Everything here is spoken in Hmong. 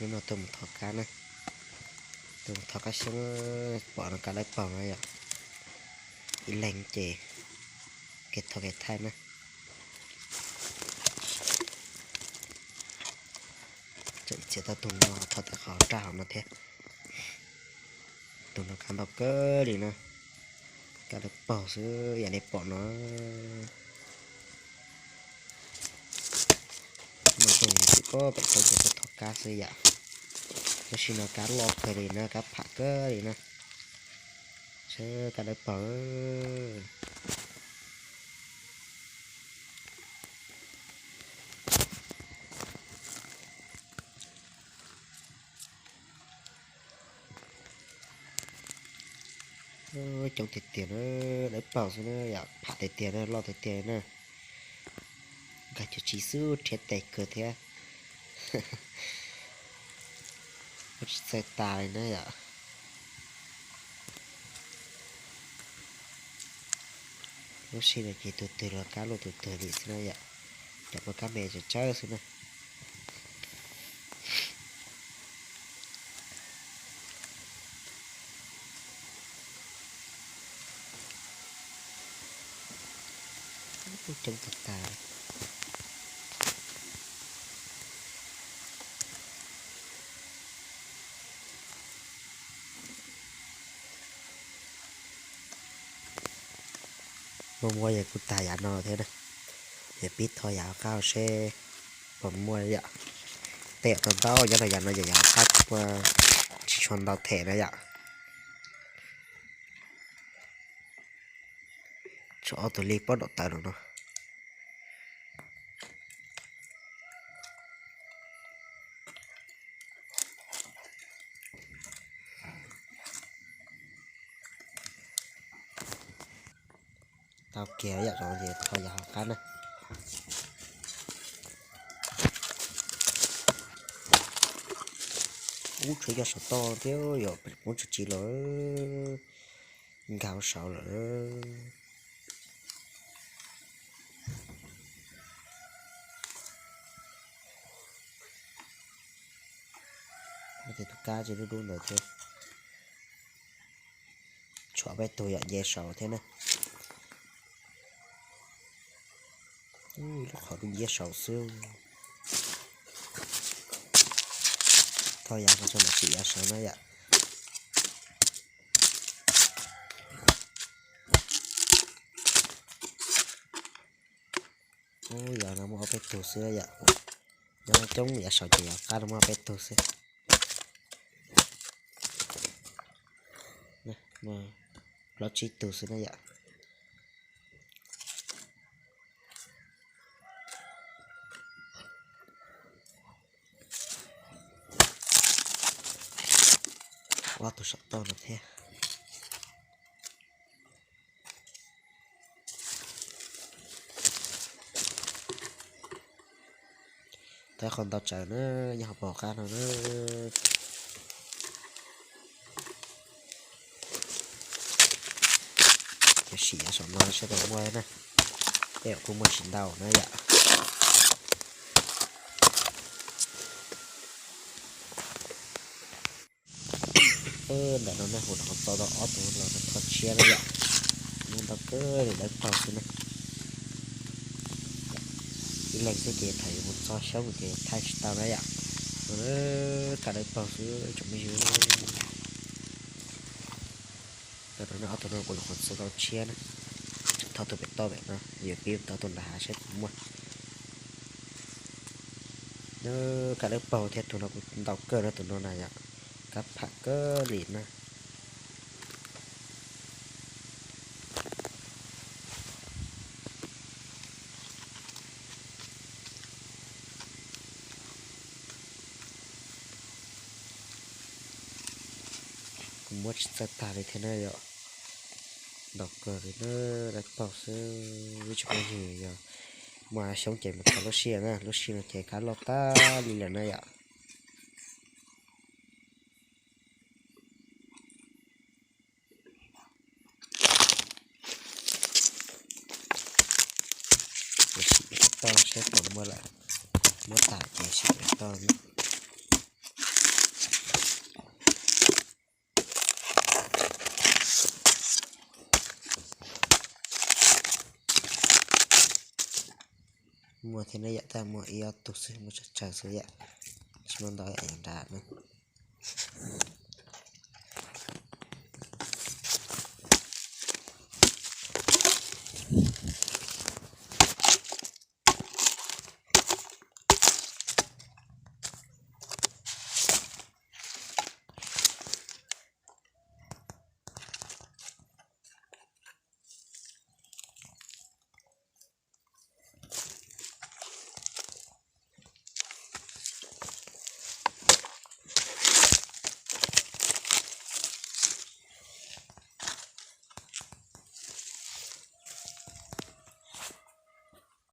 No tuaj mus thov kab na, tuaj mus thov kab xyoob, pom no kab dawb paug na yom. Ib leeg ces kev thov kev thaij na. Tseem txiav tau tus no thov tawm qhov raj hauv no thiab. Tus no kab ntau kawg li na, kab dawb paug xwb yam nej pom no. No ces yus twb pem roob ces tuaj thov kab xwb yom. Tab sis no kab loj kawg li na, kab pham kawg li na. Saib kab dawb paug. Coob tiag tiag na, dawb paug xwb na yom, pham tiag tiag na, loj tiag tiag na. Nkag cov tsis xub rhiab tes kawg thiab. Muab tsis txawj tas li na yom. Lub sij no ces tus twg los kab luaj tus twg li xwb na yom. Cov ua kab me tsawg tsawg xwb na. Coob tag tag. Muaj muaj yog kuv tag yav no thiab na. Yog pib thov yav hauv qab seb puas muaj yom. Tej yam tau ntau nyob rau yav no, yog yav hauv qab kuv muaj tsis tshua ntau them na yom. Tshuav ob tug li pob nram taw no no. Tau kiag yam no ces thov yav hauv qab na. Ub, tshuav cov saum toj thiab yom, peb muab tso tsis los, nkag hauv saud lawm. Tus kab tsis dub dub ntawd thiab. Tshuav peb tug yom, nce saud thiab na. Lub qhov dub nciab saud xwb. Thov yav no tso mam sim yav saud na yom. Ub, yav no muaj ob peb tug xwb yom. Nyob coob yav saud ces yav qab no muaj ob peb tug xwb. Plaub tsib tug xwb na yom. Ob tug saum toj no thiab. Tau qhov ntau tsawv na, nyob hauv paus qab no na. Sim yav saum no saib puas muaj na. Tej zaum kuj muaj tsis ntau na yom. Ntawm no nej hu rau qhov txo tau ob tug los thov tshiab na yom. Muaj ntau kawg li, dawb paug xwb na. Ib leeg xwb ces thaum yuav mus txog xyoob ces thaij tsis tau na yom. Kab dawb paug xwb tsoom phooj ywg. Ntawm no ob tug no kuv los qhov txo tau tshiab na. Tseem thov tus pem toj pem no, yuav pib thov tus nram hav saib puas muaj. Kab dawb paug thiab, tus no kuj ntau kawg na, tus no na yom. Kab pham kawg li na. Kuj muab tsis txawj tag li thiab na yom. Ntau kawg li na, dawb paug xwb. Ib tsoom phooj ywg, yog muaj xyoob ces mus thov lub sij na, lub sij no ces kab loj tag li lawm na yom. Sim toj saib puas muaj lawm, muab tas ces sim toj. Muaj thiab ne yom, tab muaj ib ob tug xwb, muaj tsawg tsawg xwb yom. Tsis muaj ntau yom, yog nrad ne.